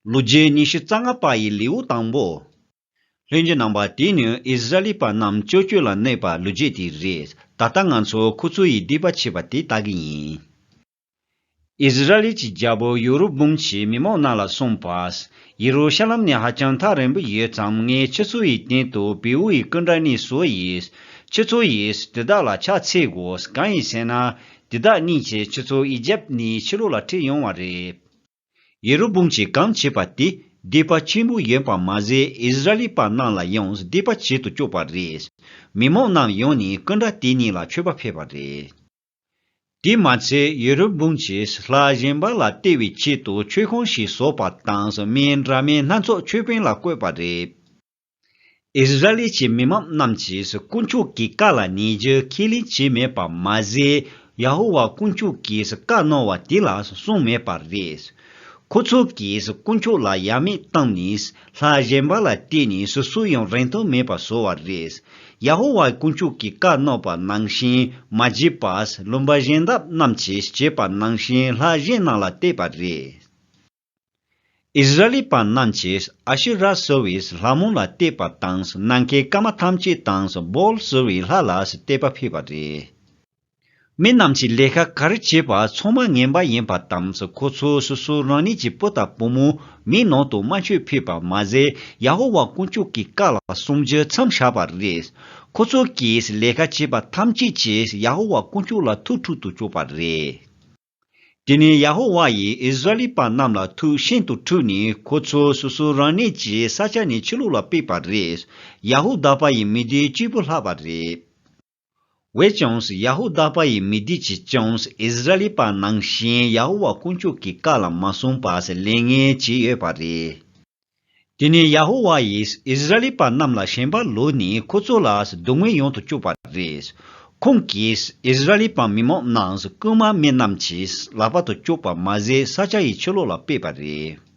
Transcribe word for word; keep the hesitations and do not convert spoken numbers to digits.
ལོ་རྒྱུས་ཉི་ཤུ་རྩ་ལྔ་པ་ཡི་ལེའུ་དང་པོ། ལྷན་རྒྱས་རྣམ་པ། དེ་ནི་ཨིསི་ར་ཨེལ་པ་རྣམས་སྤྱོད་སྤྱོད་ལ་གནས་པ་ལོ་རྒྱུས་དེ་རེད། ད་ལྟ་ང་ཚོ་ཁོ་ཚོ་ཡི་སྡིག་པ་བྱས་པ་དེ་ལྟ་གི་ཡིན། ཨིསི་ར་ཨེལ་གྱི་རྒྱལ་པོ་ཡེ་རོ་བོམ་གྱིས་མི་མང་རྣམས་ལ་གསུངས་པ། ཡེ་རུ་ཤ་ལམ་ནི་ཧ་ཅང་ཐག་རིང་པོ་ཡོད་ཙང་ངས་ཁྱེད་ཚོ་ཡི་སྟེང་དུ་བེའུ་ཡི་སྐུ་འདྲ་གཉིས་བཟོས་ཡིན། ཁྱེད་ཚོ་ཡིས་དེ་དག་ལ་ཕྱག་འཚལ་དགོས། གང་ཡིན་ཟེར་ན། དེ་དག་གཉིས་ཀྱིས་ཁྱེད་ཚོ་ཨི་ཇེབ་ནས་ཕྱི་ལོགས་ལ་ཁྲིད་ཡོང་བ་རེད། ཡེ་རོ་བོམ་གྱིས་གང་བྱས་པ་དེ་སྡིག་པ་ཆེན་པོ་ཡིན་པ་མ་ཟད་ཨིསི་ར་ཨེལ་པ་རྣམས་ལ་ཡང་སྡིག་པ་བྱེད་དུ་བཅུག་པ་རེད། མི་མང་རྣམས་ཡོང་ནས་སྐུ་འདྲ་དེ་གཉིས་ལ་མཆོད་པ་ཕུལ་བ་རེད། དེ་མ་ཚད་ཡེ་རོ་བོམ་གྱིས་ལྷ་གཞན་པ་ལ་གཏད་པའི་ཆེད་དུ་མཆོད་ཁང་ཞིག་བཟོས་པ་དང་མི་འདྲ་མིན་སྣ་ཚོགས་མཆོད་དཔོན་ལ་བསྐོས་པ་རེད། ཨིསི་ར་ཨེལ་གྱི་མི་མང་རྣམས་ཀྱིས་དཀོན་མཆོག་གི་བཀའ་ལ་ཉན་རྒྱུ་ཁས་ལེན་བྱས་མེད་པ་མ་ཟད། ཡ་ཧོ་ཝཱ་དཀོན་མཆོག་གིས་བཀའ་གནང་བ་དེ་ལ་སྲུང་མེད་པ་རེད། ཁོ་ཚོ་གིས་དཀོན་མཆོག་ལ་ཡ་མེད་བཏང་ནས། ལྷ་གཞན་པ་ལ་བརྟེན་ནས་སོ་སོ་ཡང་རིན་ཐང་མེད་པ་བཟོ་བ་རེད། ཡ་ཧོ་ཝཱ་དཀོན་མཆོག་གིས་བཀའ་གནང་བ་ནང་བཞིན་མ་བྱས་པར་ལུང་པ་གཞན་དག་རྣམས་ཀྱིས་བྱས་པ་ནང་བཞིན་ལྷ་གཞན་རྣམས་ལ་གཏད་པ་རེད། ཨིསི་ར་ཨེལ་པ་རྣམས་ཀྱིས་ཨ་ཤེ་ར་ཟེར་བའི་ལྷ་མོ་ལ་གཏད་པ་དང་། ནམ་མཁའི་སྐར་མ་ཐམས་ཅད་དང་། བཱ་ཨལ་ཟེར་བའི་ལྷ་ལ་གཏད་པ་ཕུལ་བ་རེད། མི་རྣམས་ཀྱིས་ལས་ཀ་ག་རེ་བྱས་པ་ཚང་མ་ངན་པ་ཡིན་པ་དང་། ཁོ་ཚོ་སོ་སོ་རང་ཉིད་ཀྱི་བུ་དང་བུ་མོ་མིའི་ནང་དུ་དམར་མཆོད་ཕུལ་བ་མ་ཟད། ཡ་ཧོ་ཝཱ་དཀོན་མཆོག་གི་བཀའ་ལ་སྲུང་རྒྱུ་མཚམས་བཞག་པ་རེད། ཁོ་ཚོ་གིས་ལས་ཀ་བྱས་པ་ཐམས་ཅད་ཀྱིས་ཡ་ཧོ་ཝཱ་དཀོན་མཆོག་ལ་ཐུགས་འཁྲུག་ཏུ་གྱུར་པ་རེད། དེ་ནས་ཡ་ཧོ་ཝཱ་ཡིས་ཨིསི་ར་ཨེལ་པ་རྣམས་ལ་ཐུགས་ཤིན་ཏུ་འཁྲུགས་ནས། ཁོ་ཚོ་སོ་སོ་རང་ཉིད་ཀྱི་ས་ཆ་ནས་ཕྱི་ལོགས་ལ་ཕུད་པ་རེད། ཡ་ཧུ་དཱ་པ་ཡི་མི་སྡེའི་གཅིག་པུ་ལྷག་པ་རེད། འོན་ཀྱང་ཡ་ཧུ་དཱ་པ་ཡི་མི་སྡེ་གྱིས་ཀྱང་ཨིསི་ར་ཨེལ་པ་ནང་བཞིན་ཡ་ཧོ་ཝཱ་དཀོན་མཆོག་གི་བཀའ་ལ་མ་སྲུང་པར་ལས་ངན་བྱས་ཡོད་པ་རེད། དེ་ནས་ཡ་ཧོ་ཝཱ་ཡིས་ཨིསི་ར་ཨེལ་པ་རྣམས་ལ་ཞེན་པ་ལོག་ནས་ཁོ་ཚོ་ལ་སྡུག་བསྔལ་ཡོང་དུ་བཅུག་པ་རེད། ཁོང་གིས་ཨིསི་ར་ཨེལ་པ་མི་མང་རྣམས་རྐུན་མ་མི་རྣམས་ཀྱི་ལག་པར་དུ་བཅུག་པ་མ་ཟད། ས་ཆ་ཡི་ཕྱི་ལོགས་ལ་ཕུད་པ་རེད།